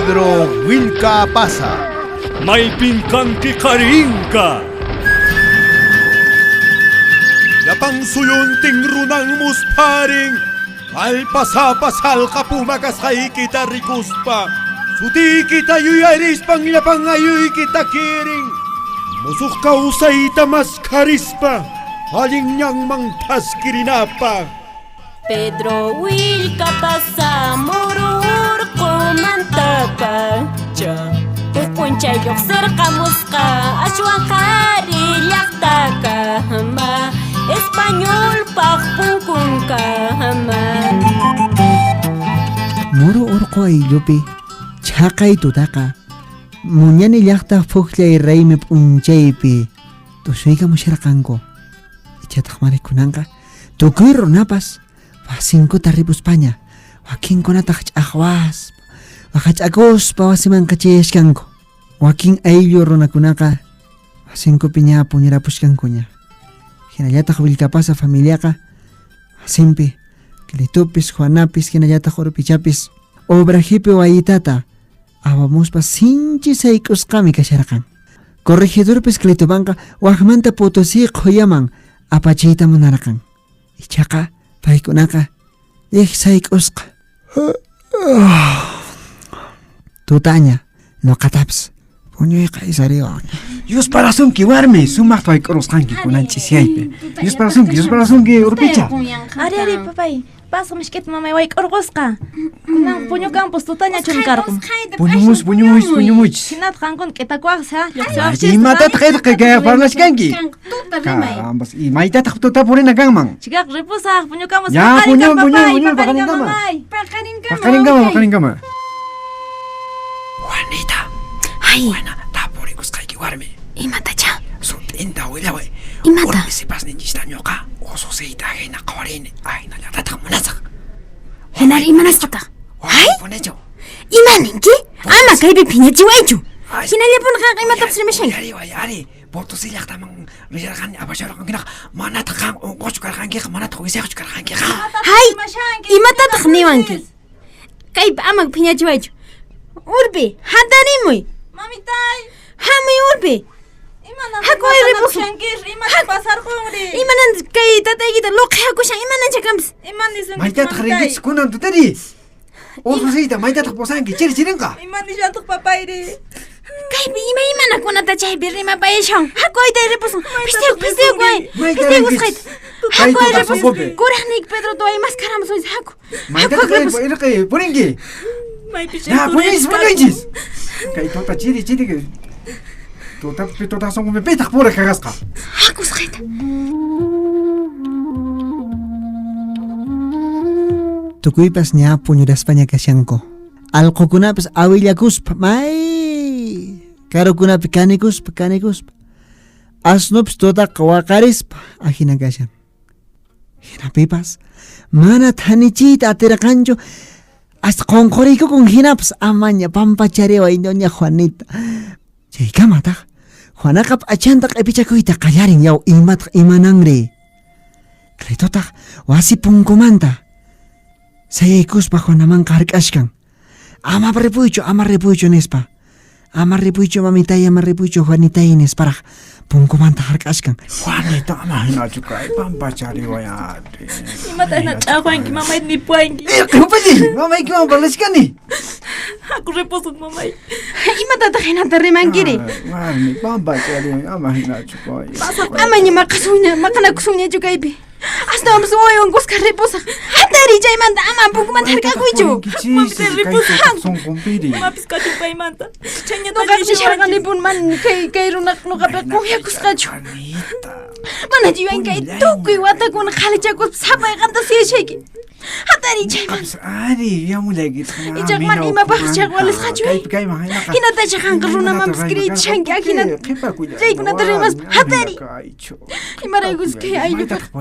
Pedro Willka Pasa. Maypin kanki qarinka. Llapan suyuntin runan muspharin. Allpasapa salqa puma kasqaykita rikuspa. Sutiykita yuyarispan llapan ayuykita kirin. Musuq kawsayta maskharispa. Allin ñanman thaskirinapaq. Pedro Willka Pasa muru urqumantapacha huk p'unchay lluqsirqamusqa ashwan qhari llaqtakama españolpaq punkunkama. Muru urqu ayllupi chhaqay tutaqa Muñani llaqta phukllay raymi p'unchaypi tusuykamusharqanku. Ichataq mana kunanqa tukuy runapas wasinkuta ripuspaña wakinkunataq ch'aqwaspa waqach'akuspa wasimanqa chayashkanku. Wakin ayllu runakunaqa wasinkupi ña puñurapushkankuña. Hinallataq Willkapasa familiaqa wasinpi Clitupis, Juanapis, hinallataq Urpichapis obrajepi wayitata apamuspa sinchi sayk'usqami kasharqan. Corregidorpis Clitomanqa wajmanta Potosí qhuyaman apachiyta munarqan. Ichaqa paykunaqa llej sayk'usqa. Tutaña noqatapis puñuyqa isariwan. Dios parasunki warmi, sumaqta wayk'urusqanki kunan ch'isiyaypi. Dios parasunki, Dios parasunki urpicha. Ari, ari, papay. Pasqa misk'ita mamay wayk'urqusqa. Kunan puñukampus tutaña chunkarqun. Puñumus, puñumus, puñumuchis. Hinataq qankuna k'itakuwaqsi, ha? Lluqsiwaqchis. Imatataq irqi kay parlachkanki? Tuta rimay. Carambas, imaytataq tuta purina kanman? Chikaq ripusaq, puñukamus. Ya, Paqarin puñu, papay, puñu, puñu, paqarin paqarinkama. mamay. Paqarinkama, paqarinkama. Juanita. Ay. Juana, tapurikusqayki warmi. Imatacha? Sut'inta willaway. Imata? Warmi sipasninchista ñuqa ususiyta hina qhawarini, ahinallatataq munasaq. Hinari imanasqataq? Ay, punichu. Ima ninki? Ama kaypi phiñachiwaychu. Ay. Hinallapuni qanqa imatapas rimashanki. Uyariway, ari, Potosí llaqtaman risharqani apasharqankinaq, manataq qan unquschu karqankiqa, manataq wisayqchu karqankiqa. Hay, imatataq niwanki? Kaypi ama phiñachiwaychu. Urpi, hatarimuy. Mamitay. Hamuy Urpi. Haku ay ripusun. Imata pasarqunri? Imanan kay tataykita luqhiakushan, imanancha kanpis? Ima nisunki? Maytataq rinkichis kunan tutari? Ususiyta maytataq pusanki, chiri chirinqa. Ima nishantaq papayri? Kaypi imaymanakunata chaypi rimapayashan. Haku ayta ripusun. Pistayku, pistayku ay. Mayta Pistayku rinkichis? usqhayta. Haku ay Kay tuta ripusun. sunqupi. Kuraqniyki Pedro tuway maskaramusun haku. Haku Maytataq ripusun. irqi purinki? Maypi Ya, puñuychis, puñuychis. Kay tuta chiri chiri. Tutapi tuta sunqupi pitaq puriq kakasqa. Haku usqhayta. Tukuypas ña puñuraspaña kashanku. Allqukunapis awillakuspa may karukunapi kanikuspa kanikuspa. Asnupis tutaqa waqarispa ajina kashan. Hinapipas mana thanichiyta atirqanchu hasta qunquriykukun hinapas amaña pampachariway doña Juanita. Chaykamataq Juanaqa p'achanta q'ipichakuyta qallarin yaw imataq imananri. Cletotaq wasi punkumanta sayaykuspa Juanamanqa hark'ashkan. Ama ripuychu, ama ripuychu nispa. Ama ripuychu mamitay, ama ripuychu Juanitay nisparaq punkumanta hark'ashkan. Juanita, ama hinachu kay pampachariway ari. Imata hina ch'aqwanki, mamayta nipuwanki. Irqi upalli, mamaykiwan parlachkani. Haku ripusun mamay. Imatataq hinata rimankiri? Warmi, pampachariway, ama hinachu kay. Amaña maqasunña, maqanakusunñachu kaypi. Astawanpas wawaywan kuska ripusaq. Hatariy chaymanta, ama punkumanta hark'akuychu. Mamitay ripusaq. Sunqunpiri. Imapis kachun paymanta. Chayñata Noqaqa nisharqanipuni mana kay kay runaqa noqapiqa confiakusqachu. Juanita. Mana yuyan kay tukuy watakuna qhalichakuspa sapay qanta siyashayki. Hatariy chaymanta. Ari, yuyamullaykitaq. Ichaqa mana imapaqpas chaqwalisqachu, eh? Kaypi kayman hinaqa. Hinatacha qanqa runamanpas creechishanki ajinata. Chaykunata rimaspa hatariy. Imaraykus kay ayllupiqa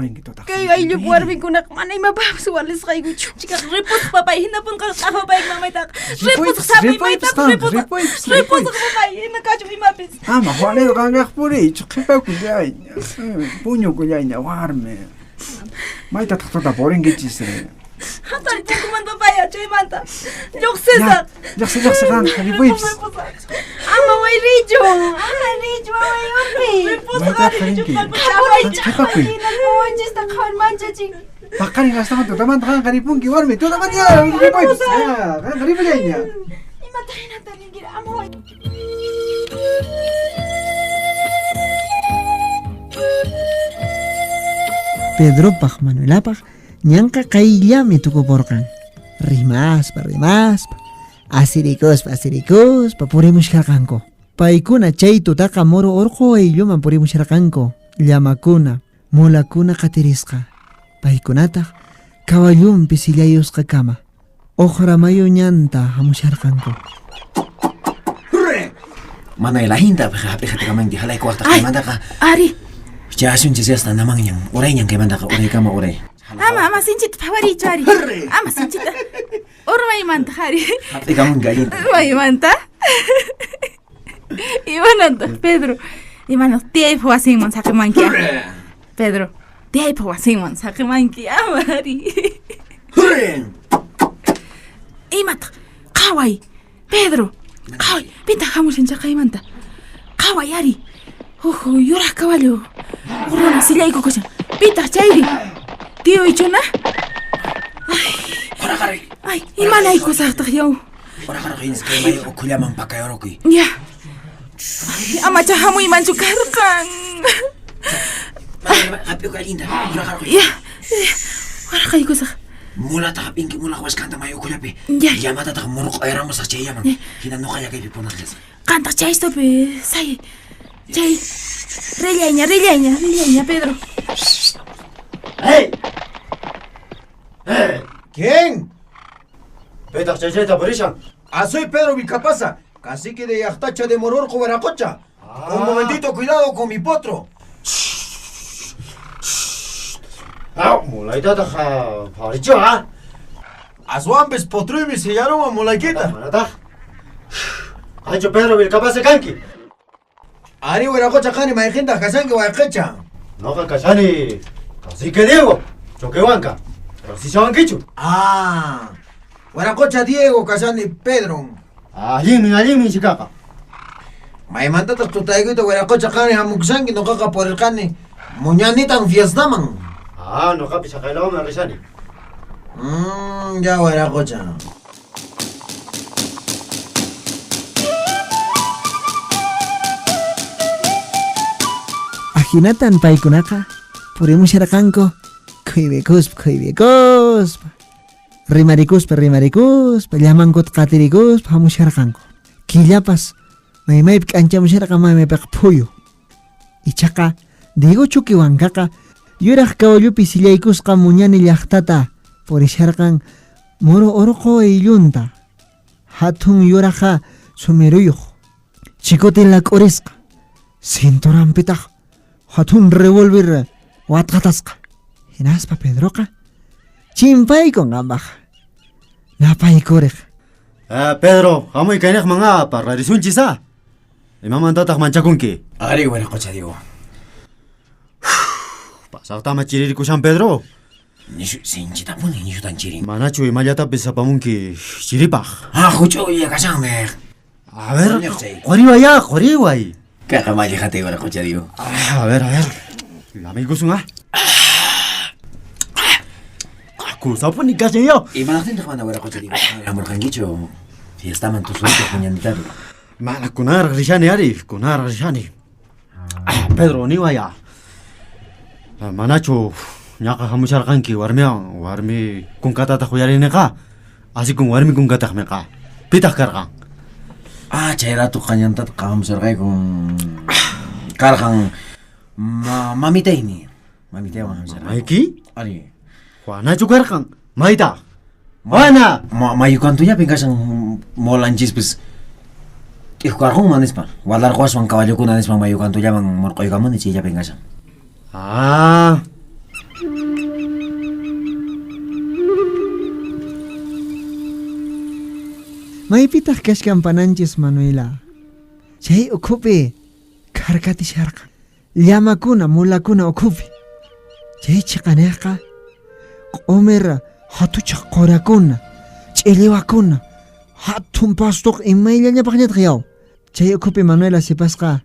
kay ayllupi warmikunaqa mana imapaqpas walisqaykuchu. Chikaq ripusaq papay, hinapun qanqa ch'aqwapayki mamaytaqa. Ripusaq sapay maytapas ripusaq. Ripusaq papay, hina kachun imapis. Ama Juanita qanqaq puriychu, qhipakullayña. Puñukullayña warmi. Maytataq tuta purinkichis? Hatariy punkumanta papaya chaymanta. Lluqsisaq. Lluqsi lluqsi qanqa ripuypis. Ama wayrichu, ama richu waway urpi. Maytataq rinki? Qhipakuy. Wawanchista qhawar manchachin. Paqarin astawan tutamanta qanqa ripunki warmi, tutamanta ya ripuypis. Qanqa ripullayña. Imata hinata rinkira ama way. Pedropaq Manuelapaq ñanqa qayllami tukupurqan. Rimaspa, rimaspa, asirikuspa, asirikuspa purimusharqanku. Paykuna chay tutaqa Moro Urqu aylluman purimusharqanku. Llamakuna, mulakuna qatirisqa. Paykunataq kawallunpi sillayusqakama. Uqra mayu ñanta hamusharqanku. Manuela hinta hap'iqatikamanki halaykuwaqtaq kaymantaqa. Ari. Chasunchis yasta namanñan, urayñan kaymantaqa uraykama uray. Ama ama sinchita phawarichu ari. Ama sinchita. Urmaymanta ari. Hap'ikamunki allinta. Urmaymanta. Imanantaq Pedro. Imanaq tiyaypaq wasinman saqimanki. Pedro, tiyaypaq wasinman saqimanki ama ari. Imataq? Qhaway, Pedro. Qhaway, pitaq hamushan chaqaymanta? Qhaway ari. Huk yuraq kawallu. Runa sillaykukushan. Pitaq chayri? Tiyuychuna? Uraqaruy. Ay, imanaykusaqtaq yaw. Uraqaruy kay mayu ukhullaman pakayurukuy. Ya. Ay, amacha hamuymanchu karqan. Hap'ikuy allinta. Uraqaruy. Ya. Uraqaykusaq. Mulata hap'inki mulaq waskanta mayu ukhullapi. Ya. Llamatataq murq'ayramusaq chayllaman. Hina nuqalla kaypi punaqllasaq. Qantaq chaystupi say. Chay. Rillayña, rillayña, rillayña, Pedro. ¡Hey! ¡Hey! ¿Quién? Pitaq chaychayta purishan. Ah, soy Pedro Vilcapaza, cacique de Yachtacha de Mororco, Huaracocha. Un momentito, cuidado con mi potro. Ah, mulaytataq phawarichu, ah. Aswanpis potruymi sillaruwan mulaykita. Manataq. Qanchu Pedro Vilcapaza kanki. Ari Huaracocha qani mayqintaq kashanki wayqicha. Noqa kashani cacique Diego, Choquehuanca. Riqsishawankichu. Ah, Huaracocha Diego kashani Pedro. Allinmi, allinmi chikaqa. Maymantataq tutaykuyta Huaracocha qani hamukushanki nuqaqa purirqani muñanitan fiestaman. Ah, nuqapis haqaylawanmi rishani. Ya Huaracocha. Ahinatan paykunaqa purimusharqanku khuybikuspa khuybikuspa rimarikuspa rimarikuspa llamankuta qatirikuspa hamusharqanku. Killapas maymaypi k'anchamusharqa maymaypiqa phuyu. Ichaqa Diego Chuquihuancaqa yuraq kawallupi sillaykusqa muñani llaqtata purisharqan Moro Urqu ayllunta. Hatun yuraqa sumiruyuq chikutin lak'urisqa cinturanpitaq hatun revolver watqatasqa. Hinaspa Pedroqa chimpaykun qanpaq napaykuriq. Pedro, hamuy kayniqman a parlarisunchis a. Imamantataq manchakunki? Ari Huaracocha Diego. Pasaqtama chirirkushan Pedro. Nishu sinchitapuni nishutan chirin. Manachu imallatapis apamunki chiripaq. Ah, huch'uylla kashanmi. A ver, quriway ya, quriway. Kayqa mallihati Huaracocha Diego. A ver, a ver. Lamiykusun ah. Kusapuni kashan yaw. Imanaqtintaq mana Huaracocha Diego? Hamurqankichu fiestaman tusuyta muñanitapi. Mana kunaraq rishani ari, kunaraq rishani. Pedro, niway ah. Manachu ñaqa hamusharqanki warmiwan, warmi kunkatataq uyariniqa. Asikun warmi kunkataqmiqa. Pitaq karqan? Ah, chay rato qañantataq hamusharqayku. Karqan mamitaymi. Mamitaywan hamusharqayku. Mamayki? Ari. Juanachu karqan? Maytaq? Juana! Mayukantullapin kashan molanchispis. T'ikwarqunman nispa. Walarquaswan kawallukuna nispa mayukantullaman murquykamuni chayllapin kashan. Ah. Maypitaq kashkan pananchis Manuela. Chay ukhupi kharkatisharqan. Llamakuna, mulakuna ukhupi. Chay chiqaniqqa q'umir hatuchaq qurakuna, Ch'iliwakuna, hatun pastuq imayllallapaqñataq yaw. Chay ukhupi Manuela sipasqa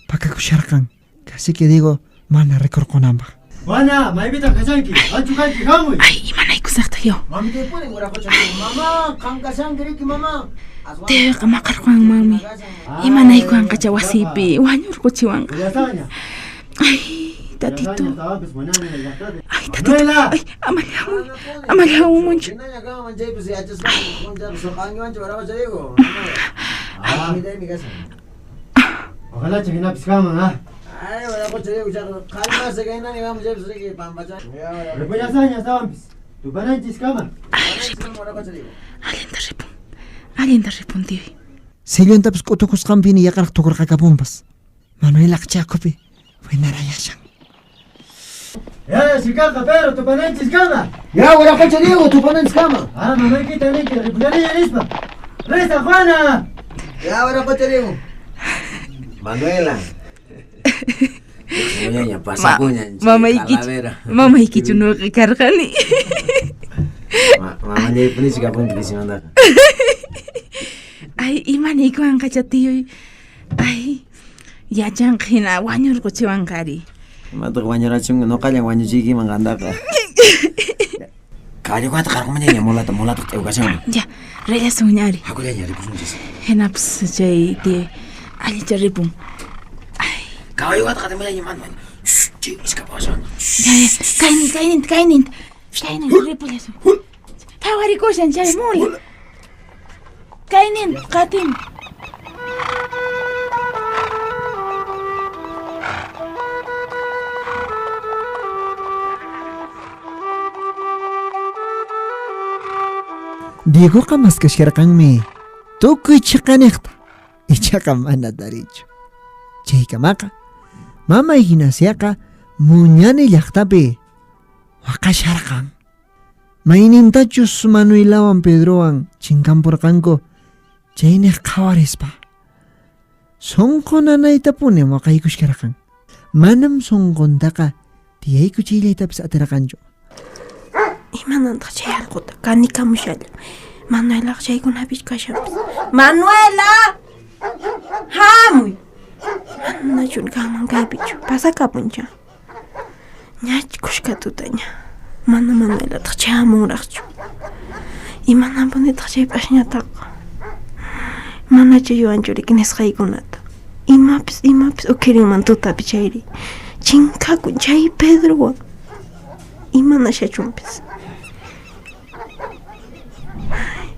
pakakusharqan. Cacique Diego mana rikurqunanpaq. Juana, maypitaq kashanki? Qanchu kanki hamuy. Ay, imanaykusaqtaq yaw. Mamitaypuni wiraqucha Mamá, qam kashanki riki mamá. Tiyayqa maqarquwanmanmi. Imanaykuwanqacha wasipi wañurquchiwanqa. Ay, tatito. Ay, tatito. Ay, amallamuy. Amallamumunchu. Ojalá hinapis kanman, ha? Ay, wiraqucha Diego, qalmasa kaynani vamos chaypis riki pampacha. Ripullasaqña astawanpis. Tupananchiskama. Ay, ripun. Allinta ripun. Allinta ripun, tiyuy. Silluntapis k'utukusqanpini yaqaraq tukurqakapunpas. Manuelaqa chakupi winarayashan. Ya, shikaqa Pedro, tupananchiskama. Ya, wiraqucha Diego, tupananchiskama. Ah, mamaykita ninki, ripullaniña nispa. Risa, Juana. Ya, wiraqucha Diego. Manuela. Ñaña pasakuña. Mamaykichu nuqa karqani. Mamallaypunichu kapunki pisimantaqa. Ay, imanaykuwanqacha tiyuy. Ay, yachanqa hina wañurquchiwanqari. Imataq wañurachunqa nuqallan wañuchiykiman qantaqa. Caballokunata qarqumañaña mulata mulata t'ewkashanman. Ya, rillasunñari. Hakullaña ripusunchis. Hinapas chay tiyuy allicha ripun. Caballokunata qatimullaña Manuel. Shh, chay iskapawasan. Ya, ya, kayninta, kayninta, kayninta. Kayninta ripullasun. Phawarikushan chay mula. Kayninta qatin. Diegoqa maskasharqanmi tukuy chiqaniqta, ichaqa mana tarichu. Chaykamaqa mama Ignaciaqa Muñani llaqtapi waqasharqan. Maynintachus Manuelawan Pedrowan chinkampurqanku chayniq qhawarispa. Sunqu nanaytapuni waqaykushkarqan. Manam sunquntaqa tiyaykuchillaytapis atirqanchu. Imanantaq chay allquta kanikamushalla. Manuelaqa chaykunapichu kashanpis. Manuela! Hamuy! Manachun kanman kaypichu. Pasakapuncha. Ñach kushka tutaña. Mana Manuelataq chayamunraqchu. Imananpunitaq chay p'asñataqa. Manachu yuwanchu riki nisqaykunata. Imapis imapis ukirinman tutapi chayri. Chinkakun chay Pedrowan. Imanashachunpis.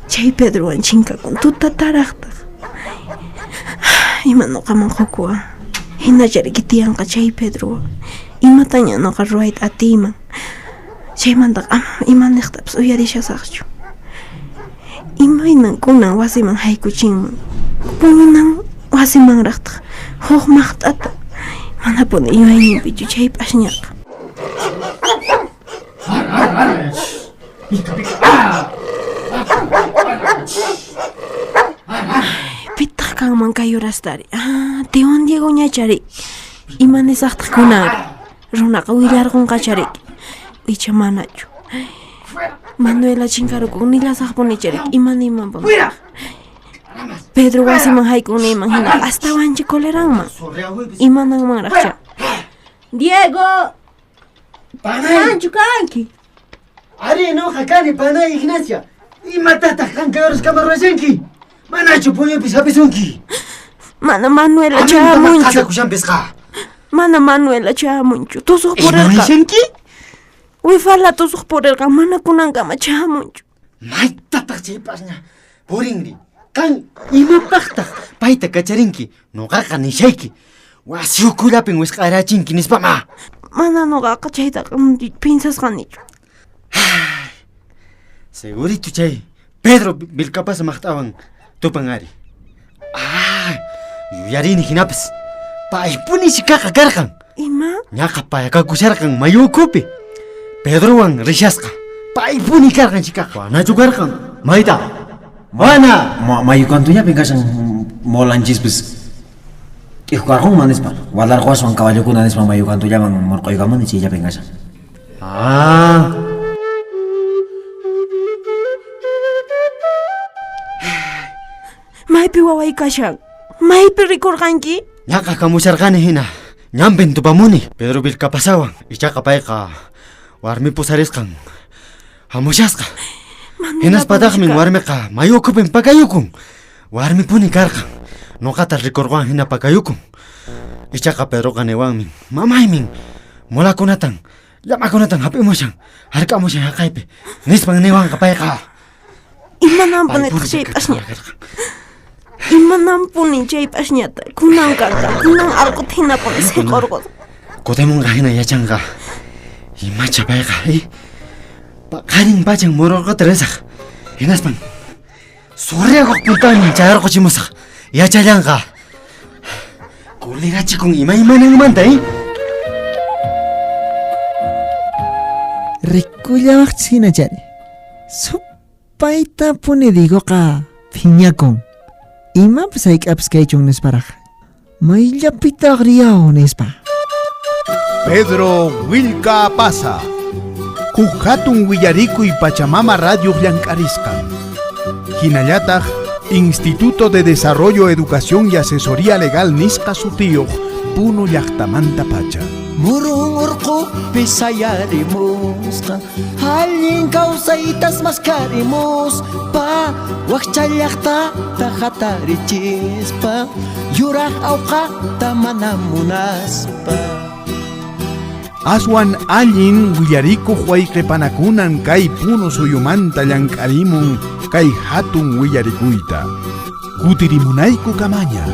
Chay Pedrowan chinkakun tutataraqtaq. Ima nuqaman qukuwan. Hinachariki tiyanqa chay Pedrowan. Imataña nuqa ruwayta atiyman. Chaymantaqa ama imaniqtapas uyarishasaqchu. Imaynan kunan wasiman haykuchinman. Puñunan wasimanraqtaq huk maqt'ata. Manapuni yuyayninpichu chay p'asñaqa. Pitaq kanman kay horastari. Ah, Tiwan Diego ñachari. Imanisaqtaq kunanri. Runaqa willarqunqachariki. Icha manachu. Manuela chinkarukun nillasaqpuni chariki. Imanimanpuni. Pedro wasiman haykuniman hina astawanchi coleranman. Imananmanraqcha. Diego! Panay! Qanchu kanki? Ari, nuqa kani panay Ignacia. Imatataq qan kay horaskama ruwashanki? Manachu puñupis hapisunki? Mana Manuela chayamunchu. Qasakushanpisqa. Mana Manuela chayamunchu. Tusuq purirqa. Imanishanki? Wifala tusuq purirqa mana kunankama chayamunchu. Maytataq chay p'asña purinri. Qan imapaqtaq payta kacharinki? Nuqaqa nishayki. Wasi ukhullapin wisq'arachinki nispama. Mana nuqaqa chaytaqa pinsasqanichu. Segurito chay Pedro Vilcapasa maqt'awan tupan ari. Ah, yuyarini hinapis. Paypuni shikaqa karqan. Ima? Ñaqa payakakusharqan mayu ukhupi. Pedrowan rishasqa. Paypuni karqan shikaqa. Wanachu karqan. Mayta. Juana. Mayu kantullapin kashan molanchispis. T'ikwarqunman nispa. Walarquwaswan caballokuna nispa mayu kantullaman murquykamuni chayllapin kashan. Ah. Maypi waway kashan? Maypi rikurqanki? Ñaqa kamusharqani hina. Ñanpin tupamuni. Pedro Vilcapasawan. Ichaqa payqa warmi pusarisqan hamushasqa. Hinaspataqmi warmiqa mayu ukhupin pakayukun. Warmipuni karqan. Nuqata rikurqan hina pakayukun. Ichaqa Pedroqa niwanmin, mamaymin mulakunatan, llamakunatan hap'imushan, hark'amushan haqaypi. Nispan niwanqa payqa. Imananpunitaq chay p'asña? Imananpuni chay p'asñata? Kunan karqa, kunan allquta hinapuni siq'urqusqa. Kutimunqa hina yachanqa. Imacha payqa, Paqarin pachan mururquta risaq. Hinaspan surriakuq puntanin chayarquchimusaq. Yachallanqa. Kulirachikun imaymananmanta, Rikullawaqchis hinachari. Supaytapuni Diegoqa phiñakun. Imapas hayk'apis kaychun nisparaq. Mayllapitaq riyaw nispa. Pedro Willka Pasa. Huk hatun willarikuy Pachamama Radio llank'arisqan. Hinallataq Instituto de Desarrollo, Educación y Asesoría Legal nisqa sutiyuq Puno llaqtamanta pacha. Murun urqupi sayarimusqa, allin kawsaytas maskarimuspa, wakcha llaqtata hatarichispa, yuraq awqata mana munaspa. Aswan allin willarikuq wayqipanakunan kay Puno suyumanta llank'arimun kay hatun willarikuyta. Kutirimunayku kamaña.